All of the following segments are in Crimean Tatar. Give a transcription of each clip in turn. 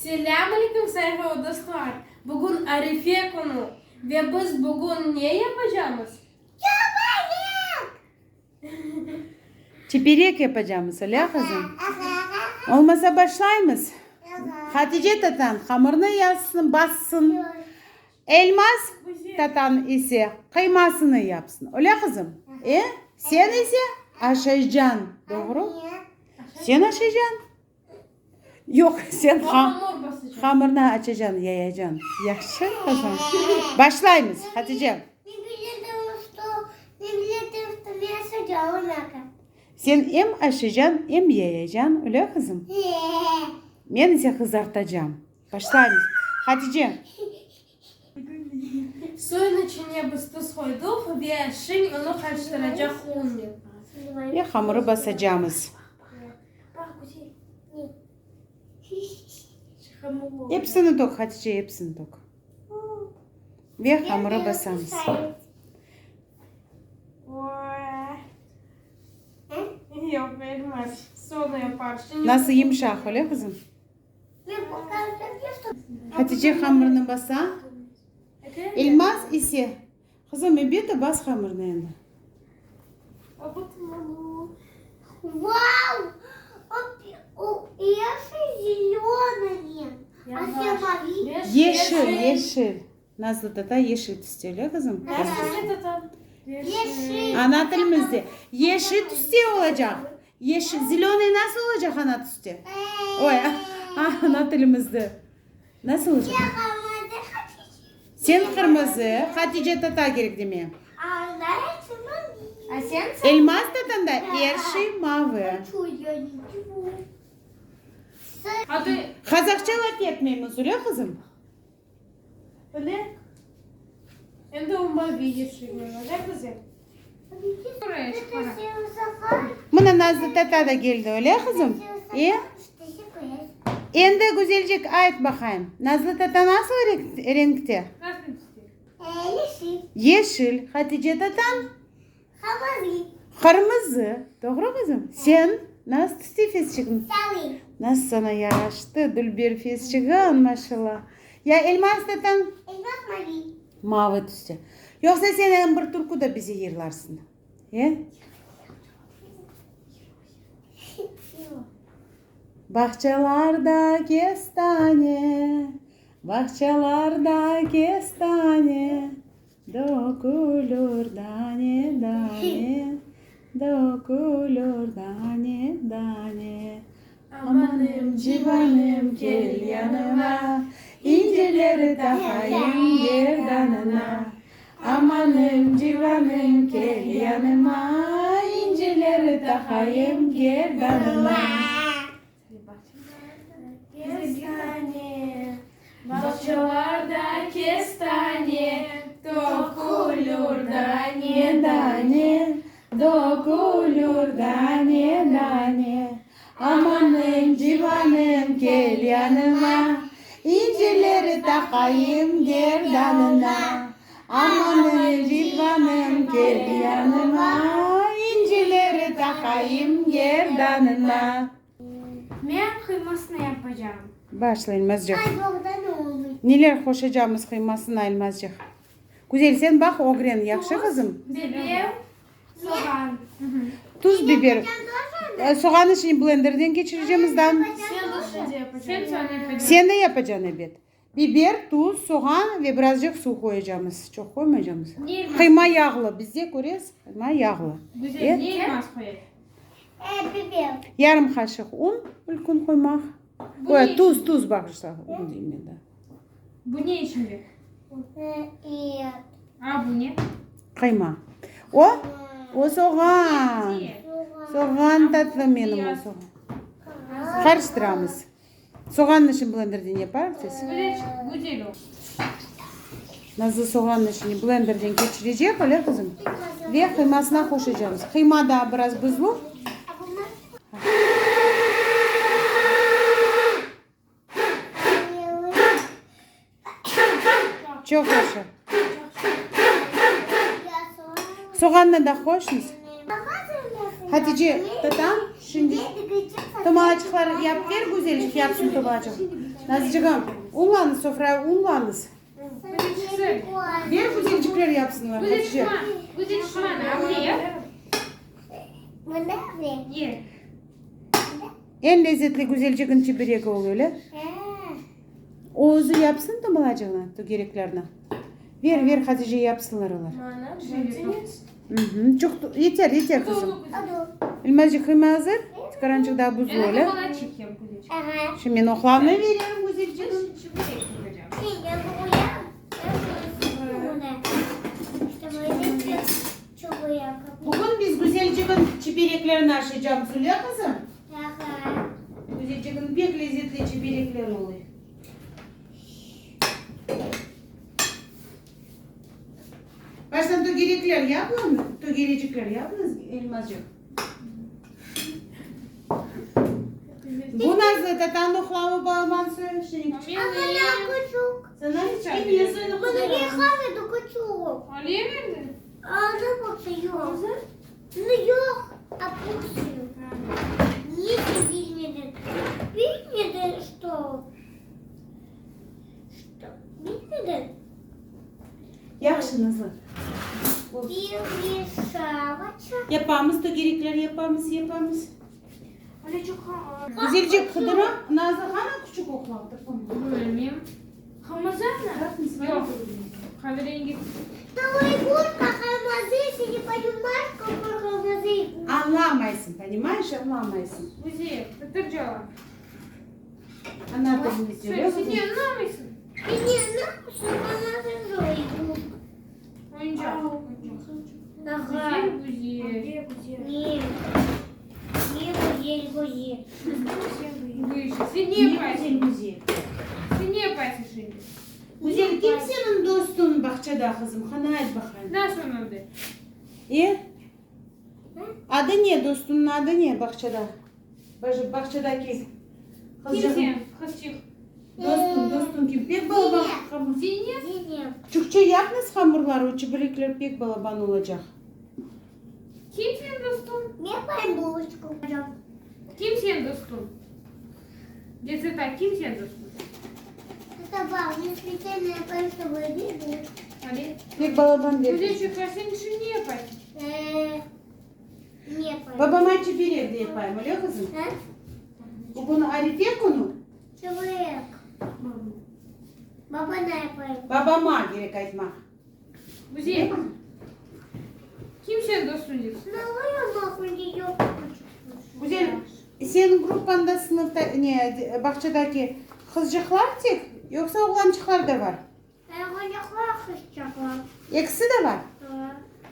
Selâm aleyküm, sayğılı dostlar! Bugün Arife künü ve biz bugün ne yapacamız? Çöberek! Çiberek yapacamız, öyle qızım? Olmasa başlaymız. Hatice tatan hamırnı yazsın, bassın. Elmaz tatan ise qıymasını yapsın. Öyle qızım? E? Sen ise aşaycan, doğru? Sen aşaycan? Yoq, sen hamırnı açacan, yayacan. Yahşı, qızım. Başlaymız, Hatice. Sen em aşacan, em yayacan, öyle, qızım? Men ise qızartacam. Başlaymız. Hatice. Suyun içine biz tuz qoydıq ve şiñ onı qarıştıracaq unnen. Ve hamırı basacamız. Epsini tök, Hatice, epsini tök. Ve hamırı basamız. Nasıl yımşaq, öyle, qızım? Hatice hamırnı basa. Elmaz ise, Qızım, ebet, bas hamırnı endi. Yeşil, yeşil. Nazlı tata yeşil tüste, öyle, qızım? Ana tilimizde yeşil tüste olacaq. Yeşil, zelönıy nasıl olacaq ana tüste? Oy, ana tilimizde nasıl olacaq? Sen qırmızı, Hatice tata kerek deme. Elmaz tatanda er şey mavı. Qazahça laf etmeymiz, öyle, qızım? Öyle. Endi o mavi yeşil öyle güzel. Mına Nazlı tata da keldi, öyle, qızım? E? Endi, güzelcik, ayt baqayım, Nazlı tata nasıl renkte? Yeşil. Yeşil. Hatice tatan? Qırmızı. Qırmızı. Doğru, qızım? Sen nasıl tüste fesçigiñ? Sarı. Nasıl sana yaraştı, dülber fesçigiñ, maşallah. Ya Elmaz tatañ? Elmaz mavi. Mavı tüste. Yoqsa sen em bir türkü da bize yırlarsıñ, e? Bağçalarda kestane, bağçalarda kestane. Dökülür dane-dane, dökülür dane-dane. Amanım, civanım, kel yanıma, İncileri taqayım gerdanına. Amanım, civanım, kel yanıma, İncileri taqayım gerdanına. Kestane, bağçalarda kestane, Tökülür dane-dane, Dökülür dane-dane. Amanım, civanım, kel yanıma, İncileri taqayım gerdanına. Amanım, civanım, kel yanıma, İncileri taqayım gerdanına. Men qıymasını yapacağım. Başla, Elmazcıq. Neler qoşacağımız qıymasına, Elmazcıq? Güzel, sen baq, ögren, yahşı, qızım? Tuz, biber, soğan. Tuz, biber. Soğannı şimdi blenderden keçirecemiz da. Sen de yapacañ, ebet. Biber, tuz, soğan ve birazcıq suv qoyacağımız. Çoq qoymaycağımız. Qıyma yağlı. Bizde, köresiz, qıyma yağlı. Yarım qaşıq un ülkün qoymaq. Oy, tuz, tuz, bağışla, un deyim men de. Bu ne içinde? A, bu ne? Qıyma. O? O soğan. Soğan tatlı menim o soğan. Qarıştıramız. Soğannı şimdi blenderden yaparıq tez. Nazlı soğannı şimdi blenderden keçirecek, öyle qızım? Ve qıymasına qoşacağımız. Qıyma da biraz buzlu. Çoq yahşı. Soğannı da qoşıñız. Hatice, tatam, şimdi tomalaçıqlar yapıp ber, güzelcik yapsın tomalaçıq. Nazıcığım, unlanız sofraya, unlanız. Ver güzelcikler yapsınlar, Hatice. Eñ lezetli güzelcigin çiberegi oluyor, öyle? O özü yapsın domalacığını, tögereklerni. Ver, ver, Hatice, yapsınlar olar. Çoq, yeter, yeter, qızım. Elmazcıq, qıyma azır? Tikarançıq daa buzlu, öyle? Şimdi men oqlavnı veririm, güzelcigim. Bugün biz güzelcigin çibereklerini aşaycamız, öyle, qızım? Güzelcigin pek lezetli çiberekler oluy. Baştan tögerekler yapıñ, tögerecikler yapıñız, Elmazcıq. Bu Nazlı tatanıñ oqlavı balaban soyu, şimdi küçük. Sana kiçkene soyunı Yahşı, Nazlı. Yapamız, tögerekler yapamız, yapamız. Güzelce qıdırıp, Nazlı, qana küçük oqlav? Añlamaysıñ, ponimayeş, añlamaysıñ. Ana tilimiz Güzel, kim seniñ dostuñ bağçada, qızım? Qana ayt baqayım. E? Adı ne, dostuñnıñ adı ne bağçada? Bağçadaki qızçıq. Kim qızçıq? Dostum, dostum kim? Pek balaban hamur. Zeynep. Çoqça yapıñız hamurlar, o çiberekler pek balaban olacaq. Kim seniñ dostuñ? Kim seniñ dostuñ? Detseta, kim seniñ dostuñ? Ali. Pek balaban berdi. Güzelçik, sen şimdi ne yapaysıñ? Babama çiberek de yapayım, öyle qızım? Bugün arife künü. Babama kerek aytmaq. Güzel. Kim seniñ dostuñ detseta? Güzel, seniñ gruppanda sınıfta, ne, bağçadaki qızcıqlar tek, yoqsa oğlançıqlar da bar? Ekisi de bar?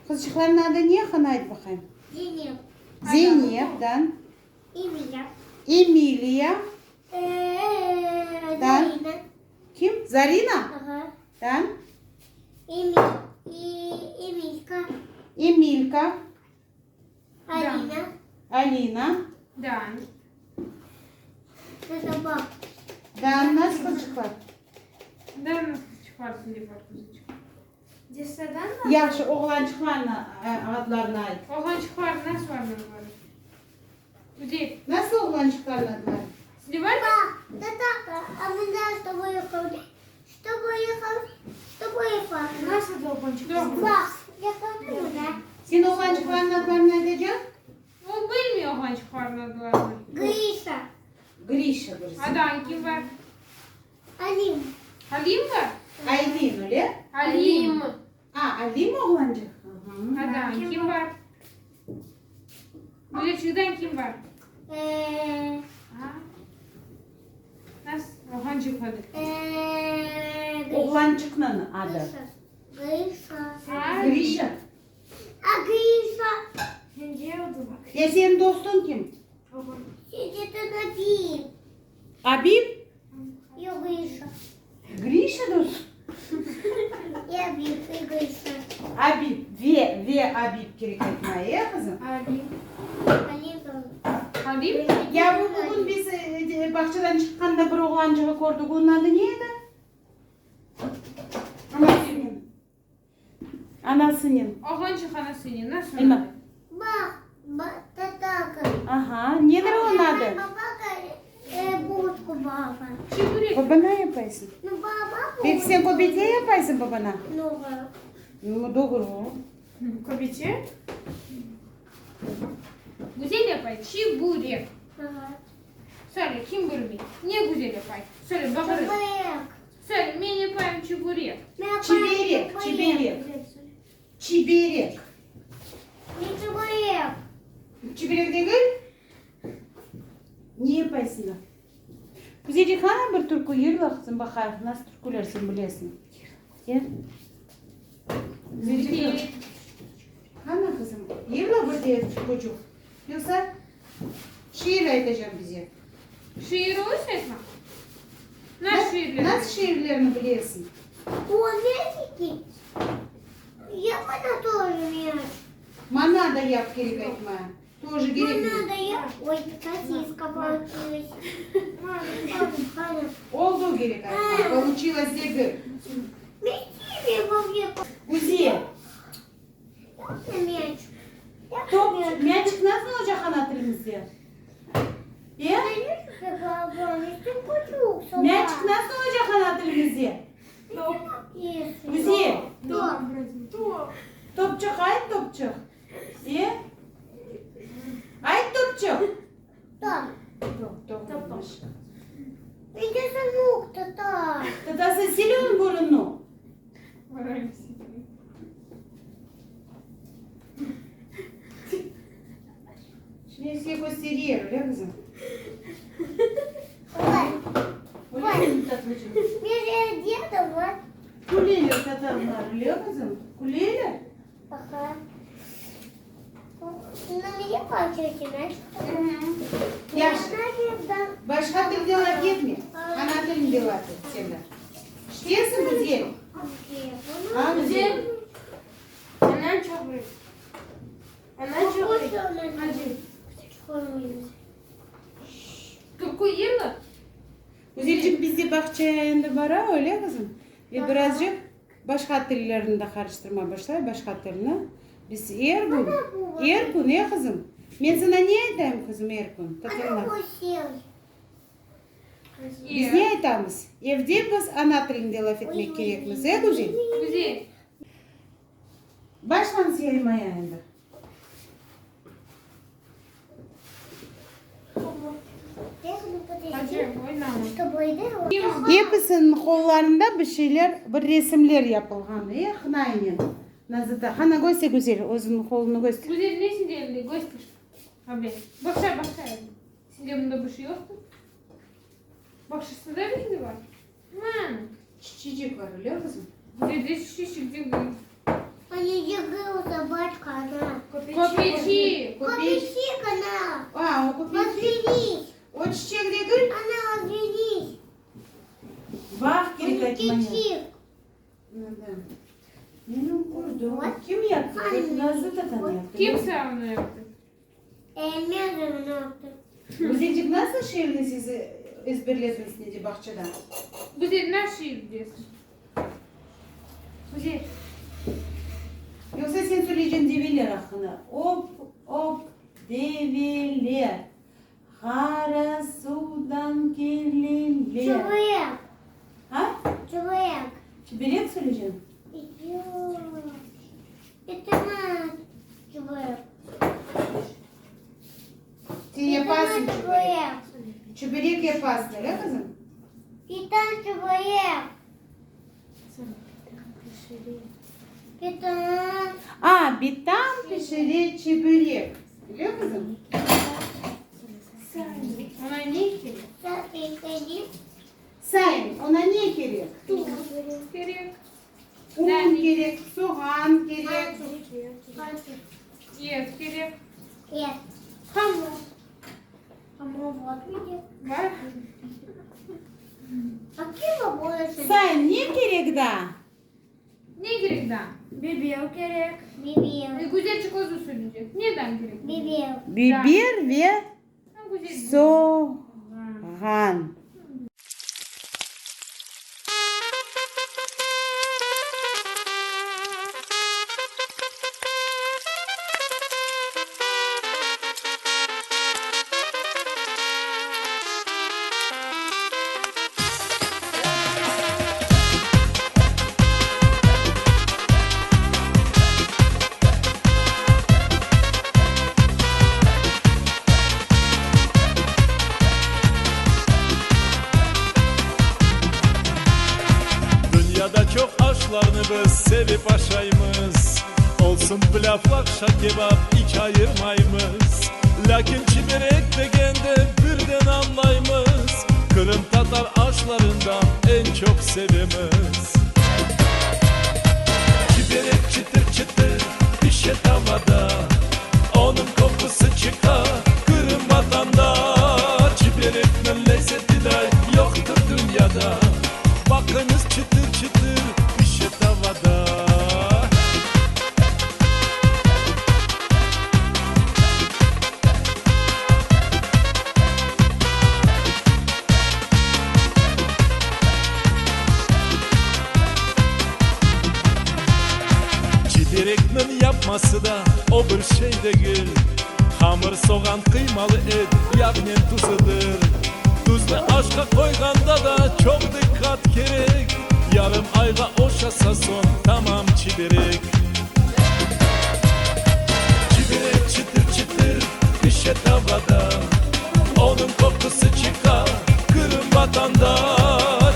Qızçıqlarnıñ adı ne, qana ayt baqayım. Zeynep. Zeynep, da. Emiliya. Emiliya. Da. Zarina. Kim? Zarina? Aha. Da. Emilka. Emilka. Alina. Alina. Da. Da, nasıl qızçıqlar? Da, nasıl qızçıqlar dep var qızçıq. Yahşı, oğlançıqlarnıñ adlarını ayt. Oğlançıqlar nasıl var adları? Güzel. Nasıl oğlançıqlarnıñ adları? Sizde var mı? Sen oğlançıqlarnıñ adlarını aytacaq? O bilmiy oğlançıqlarnıñ adlarını. Grisha. Grisha birisi. Adan kim bar? Alim. Alim bar? Aylin, öyle? Alim. A, Alim oğlançıq? Adan kim bar? Güzelçikten kim bar? Nasıl? Oğlançıq adı. Oğlançıqnıñ adı. Grisha. Grisha. A Grisha. Ya seniñ dostuñ kim? Abib. Abib? Yoq, Grisha. Grisha dost? Abib, и Grisha. Abib, ve, ve Abib kerek aytmaya, e, qızım? Alim. Alim. Alim? Ya bu bugün biz bağçadan çıqqanda bir oğlançığı kördik, onıñ adı ne edi? Anasınen. Anasınen. Oğlançıq anasınen. Nasıl? Elma. Baq, baq, tataka. Aha, nedir onıñ adı? Baba. Çiburek. Babana yapaysıñ. Peki sen köbete yapaysıñ babana? Nu, doğru. Köbete? Güzel yapay, çiburek. Söyle, kim bilmey? Ne güzel yapay? Söyle, bağırıp. Söyle, men yapayım çiburek. Çiberek, çiberek. Çiberek. Çiberek degil? Ne yapaysıñ da? Güzelcik, qana bir türkü yırla, qızım, baqayıq, nasıl türküler sen bilesiñ? Gel. Güzelcik, qana, qızım, yırla bir de türkücük. Yoqsa şiir aytacaq bize. Şiir öz aytmaq? Nasıl şiirler? Nasıl şiirlerni bilesiñ? Mana da yap kerek aytma. Тоже kerek. Oldu kerek aytma. Получилось degil. Güzel. Top, myaçik nasıl olacaq ana tilimizde? E? Myaçik nasıl olacaq ana tilimizde? Güzel. Topçıq, ayt topçıq. E? Ayt topçıq. Top, doğru. Tatası, sil onıñ burunını. Şimdi sizge köstereyim, öyle qızım? Küleler tatarlar, öyle qızım? Küleler? Yahşı. Başqa tilde laf etme. Ana tilinde laf et sen de. İşitesiñ, Güzel? A, Güzel? Anan çağırıyor. Anan çağırıyor. Türkü yırla. Güzelcik, bizde bağçaya endi bara, öyle qızım? Ve birazcıq Başqa tillerni de qarıştırma başlay, başqa tilni. Biz er kün, er kün, e, qızım? Men saña ne aytayım, qızım, er kün? Tatarlar. Biz ne aytamız? Evde biz ana tilinde laf etmek kerekmiz, e, Güzel? Güzel. Başlañız yaymaya endi. Episiniñ qollarında bir şeyler, bir resimler yapılğan, e, hınaynen. Nazıda, qana, köster, Güzel, özüniñ qolunı köster. Güzel, ne sende elinde, köster. Abe, baqşa, baqşa. Sende bunda bir şey yoqtır. Baqşasında bir şey bar. Mana. Çiçecek bar, öyle qızım? Güzel, çiçecek degil. Köpeçik. Köpeçik ana. A, o köpeçik. O çiçek degil? Ana, özüniz. Baq, kerek aytmaya. Çiçek. Menim kördim. Kim yaptı? Nazlı tatan yaptı. Kim sana onı yaptı? Men onı yaptım. Güzelcik, nasıl şiirni siz ezberlediñiz nede bağçada? Güzel, nasıl şiir bilesiñ? Güzel. Yoqsa sen söyleyceñ develer aqqında? Op, op, develer, qara suvdan keleler. Çuburek. A? Çuburek. Çiberek söyleyceñ? Yoq. Etemez çuburek. Sen yapasıñ çuburek. Çuburek. Çuburek yapasıñ, öyle qızım? Pitan çuburek. Pitan. A, bitam pişire çiberek. Öyle qızım? Oña ne kerek? Sayın, oña ne kerek? Tuz kerek. Un kerek, soğan kerek. Et kerek. Et. Hamur. Bar. Sayın, ne kerek daa? Ne kerek daa? Biber kerek. Biber. E, Güzelçik özü söyleyecek. Neden kerek? Biber. Biber ve Ha, güzel. soğan. Dünyada çoq aşlarnı biz sevip aşaymız, Olsun pilâv, laqşa, kebap, iç ayırmaymız. Lâkin çiberek degende birden añlaymız, Qırımtatar aşlarından eñ çoq sevemiz. Çiberek çıtır-çıtır pişe tavada, Onıñ qoqusı çıqa Qırım vatanda. Çiberekniñ lezeti day yoqtır dünyada, Baqıñız, çıtır-çıtır pişe tavada. Çiberekniñ yapması da o bir şey degil, Hamır, soğan, qıymalı et, yağnen tuzıdır. Tuznı aşqa qoyğanda da çoq diqqat kerek, Yarım ayğa oşasa soñ tamam çiberek. Çiberek çıtır-çıtır pişe tavada, Onıñ qoqusı çıqa Qırım vatanda.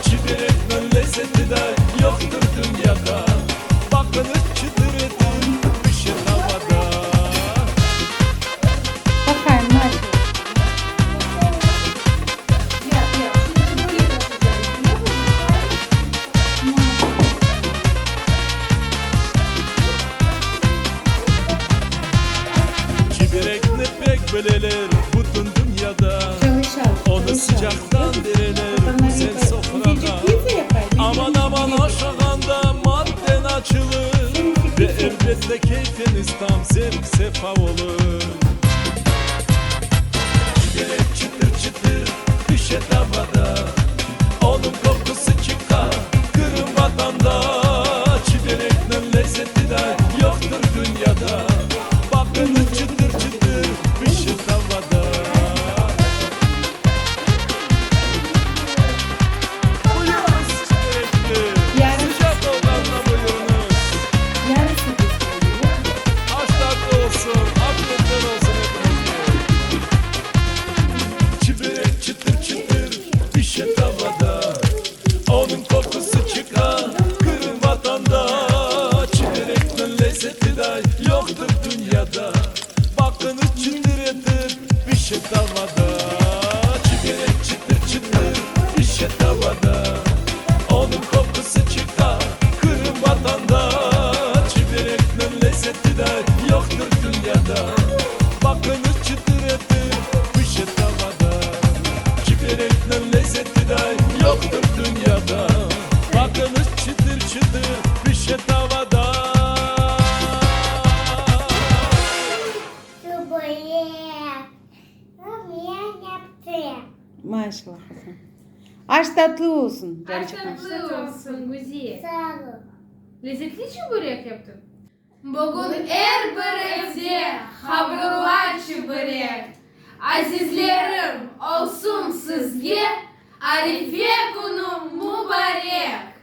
Çiberekniñ lezeti da yoqtır dünyada, Baqıñız, çıtır etip pişe tavada. Baqayım, maşallah. Çiberekni pek bileler bütün dünyada, Onı sıcaqtan bereler güzel sofrağa. Aman-aman aşağanda madden açılır, Ve elbette keyfiniz tam zevk-sefa olur. Çiberek çıtır-çıtır pişe tavada, Onıñ qoqusı çıqa Qırım vatanda. Çiberekniñ lezeti day yoqtır dünyada, Baqıñız, çıtır-çıtır pişe tavada. Buyurıñız çiberekni, sıcaq olğanda buyurıñız. Aş tatlı olsun, afiyetler olsun epiñizge. Çiberek çıtır-çıtır pişe tavada, Onıñ qoqusı çıqa Qırım vatanda. Çiberekniñ lezeti day yoqtır dünyada, Baqıñız, çıtır etip pişe tavada. Çiberek çıtır-çıtır pişe tavada, Onıñ qoqusı çıqa Qırım vatanda. Çiberekniñ lezeti day yoqtır dünyada, Baqıñız, çıtır etip pişe tavada. Çiberekniñ lezeti day yoqtır dünyada, Baqıñız, çıtır-çıtır pişe tavada. Çiberek. Men yaptım. Maşallah, qızım. Aş tatlı olsun, Aş cançıqım. tatlı olsun, Güziye. Sağ ol. Lezetli çiberek yaptıñ. Bugün er bir evde hamırla çiberek. Azizlerim, olsun sizge Arife künü mubarek!